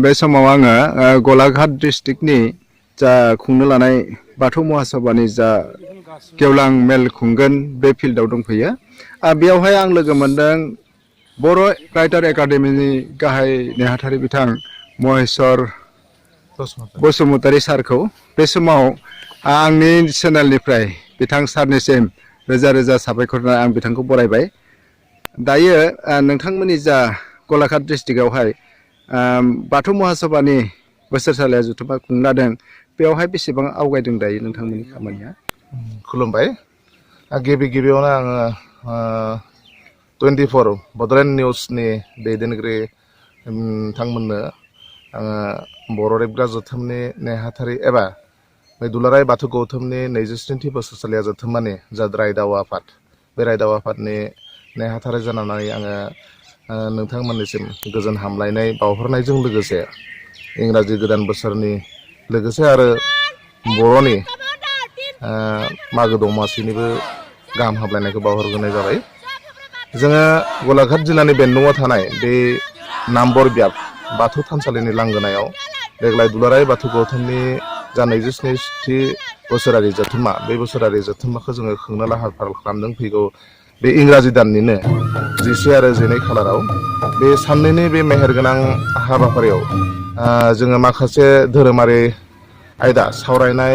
बे समाव आङो गलाघाट डिस्ट्रिक्टनि जा खुंनो लानाय बाथौ महासभानि जा गेवलां मेल खुंगोन बे फिल्डआव दंफैयो। बेयावहाय आं लोगो मोनदों बर' राइटार एकाडेमिनि गाहाय नेहाथारि बिथां महेश्वर बसुमतारी सारखौ। बे समाव आंनि चेनेलनिफ्राय बिथां सारनिसिम रोजा रोजा साबायखर होना आं बिथांखौ बरायबाय। दायो नोंथांमोननि जा गलाघाट डिस्ट्रिक्टआवहाय बाथौ महासभानि बोसोरसालिया जथुम्मा खुंलादों, बेवहाय बेसेबां आवगायदों दायो नोंथांमोननि खामानिया? खुलुमबाय। गिबियावनो आङो 24 बड'लेण्ड निउसनि दैदेनगिरि बिथांमोननो आङो बर' रेबग्रा जथुमनि नेहाथारि एबा बे दुलाराय बाथौ गौथुमनि 27थि बोसोरसालिया जथुम्मानि जा रायदाव आफाद, बे रायदाव आफादनि नेहाथारि जानानै आङो नोंथांमोननिसिम गोजोन हामलायनाय बावहरनायजों लोगोसे इंराजि गोदान बोसोरनि लोगोसे आरो बर'नि मागो दमासिनिबो गाहाम हामलायनायखौ बावहरग्रोनाय जाबाय। जोङो गलाघाट जिल्लानि बेन्दोंआव थानाय बे नाम्बर बियाब बाथौ थानसालिनि लांगोनायाव देग्लाय दुलाराय बाथौ गौथुमनि जा 27थि बोसोरारि जथुम्मा, बे बोसोरारि जथुम्माखौ जोङो खुंनो लाहार फाहार खालामदों। फैगौ बे इंराजि दाननिनो 10 आरो 12 खालाराव बे साननैनि बे मेहेरगोनां हाबाफारियाव जोङो माखासे धोरोमारि आयदा सावरायनाय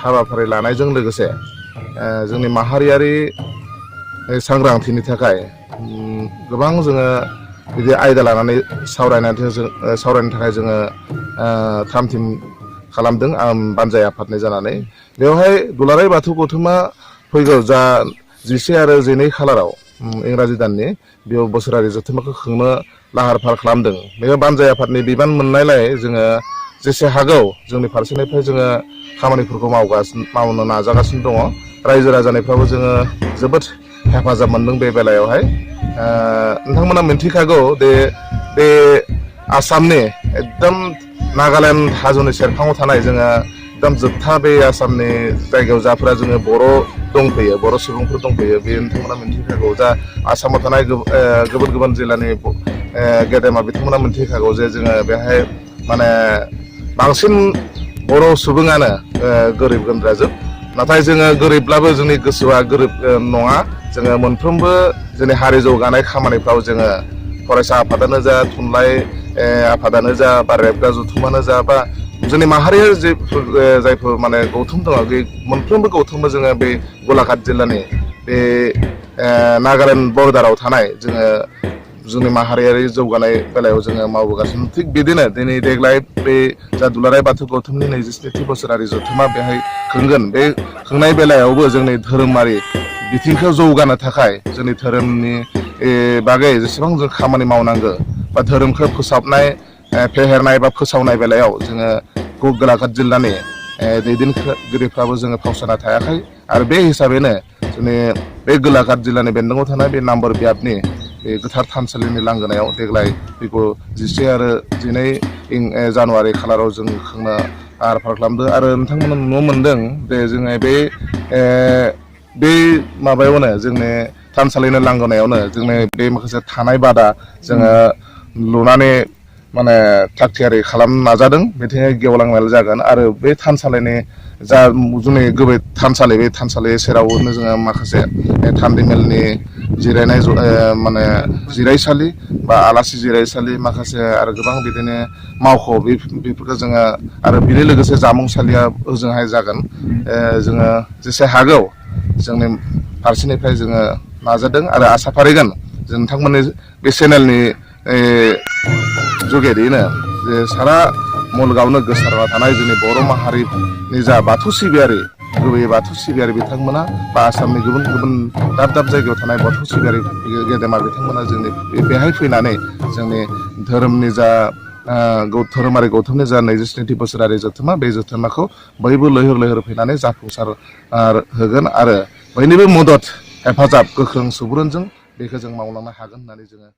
हाबाफारि लानायजों लोगोसे जोंनि माहारियारि सांग्रांथिनि थाखाय गोबां जोङो बिदि आयदा लानानै सावरायनो थाखाय जोङो थाम थिम खालामदों बानजाय आफादनि जानानै। बेवहाय दुलाराय बाथौ गौथुमा फैगौ जा 10 आरो 12 खालाराव इंराजि दाननि बेयाव बोसोरारि जथुम्माखौ खुंनो लाहार फाहार खालामदों। बे बानजाय आफादनि बिबान मोननायलाय जोङो जेसे हागौ जोंनि फारसेनिफ्राय जोङो खामानिफोरखौ मावनो नाजागासिनो दङ। रायजो राजानिफ्रायबो जोङो जोबोद हेफाजाब मोनदों बे बेलायावहाय। नोंथांमोना मिन्थिखागौ बे आसामनि एकदम नागालेण्ड हाजोनि सेरफाङाव थानाय जोङो एकदम जोबथा बे आसामनि जायगायाव जाफोरा जोङो बर' दंफैयो, बर' सुबुंफोर दंफैयो, बे नोंथांमोना मिन्थिखागौ। जा आसामाव थानाय गुबुन जिल्लानि गेदेमा बिथांमोना मिन्थिखागौ जे जोङो बेहाय माने बांसिन बर' सुबुङानो गोरिब गुन्द्राजोब। नाथाय जोङो गोरिबब्लाबो जोंनि गोसोआ गोरिब नङा। जोङो मोनफ्रोमबो जोंनि हारि जौगानाय खामानिफ्राव जोङो फरायसा आफादानो जा, थुनलाइ आफादानो जा, बा रेबग्रा जथुमानो जा, बा जोंनि माहारियारि जायफोर माने गौथुम दङ, बे मोनफ्रोमबो गौथुमबो जोङो बे गलाघाट जिल्लानि बे नागालेण्ड बर्डाराव थानाय जोङो जोंनि माहारियारि जौगानाय बेलायाव जोङो मावबोगासिनो। थिग बिदिनो देग्लाय बे जा दुलाराय बाथौ गौथुमनि 27थि बोसोरारि जथुम्मा बेहाय खुंगोन। बे खुंनाय बेलायावबो जोंनि धोरोमारि बिथिंखौ जौगानो थाखाय जोंनि धोरोमनि बागै जेसेबां जों खामानि मावनांगौ बा धोरोमखौ फोसाबनाय, फेहेरनाय बा फोसावनाय बेलायाव जोङो गलाघाट जिल्लानि दैदेनगिरिफ्राबो जोङो फावसायना थायाखै। आरो बे हिसाबैनो जोंनि बे गलाघाट जिल्लानि बेन्दोंआव थानाय बे नाम्बर बियाबनि बे गोथार थानसालिनि लांगोनायाव देग्लाय फैगौ 10 आरो 12 जानुवारि खालाराव जों खुंनो लाहार फाहार खालामदों। आरो नोंथांमोना नुनो मोनदों जे जोङो बे माबायावनो जोंनि थानसालिनि लांगोनायावनो जोंनि बे माखासे थानाय बादा जोङो लुनानै माने थाग थियारि खालामनो नाजादों। बिथिंहाय गेवलां मेल जागोन। आरो बे थानसालिनि जा जोंनि गुबै थानसालि, बे थानसालि सेरावनो जोङो माखासे थान्दै मेलनि जिरायनाय माने जिरायसालि बा आलासि जिरायसालि माखासे आरो गोबां बिदिनो मावख' बेफोरखौ जोङो आरो बिनि लोगोसे जामुंसालिया ओजोंहाय जागोन। जोङो जेसे हागौ जोंनि फारसेनिफ्राय जोङो नाजादों आरो आसा फारिगोन जों नोंथांमोननि बे चेनेलनि जुगेदियैनो जे सारा मुलुगावनो गोसारना थानाय जोंनि बर' माहारिनि जा बाथौ सिबियारि, गुबैयै बाथौ सिबियारि बिथांमोना बा आसामनि गुबुन गुबुन दाब दाब जायगायाव थानाय बाथौ सिबियारि गेदेमा बिथांमोना जोंनि बेहाय फैनानै जोंनि धोरोमनि जा धोरोमारि गौथुमनि जा 27थि बोसोरारि जथुम्मा, बे जथुम्माखौ बयबो लैहोर लैहोर फैनानै जाफुंसार होगोन आरो बयनिबो मदद हेफाजाब गोख्रों सुबुरुनजों बेखौ जों मावलांनो हागोन होननानै जोङो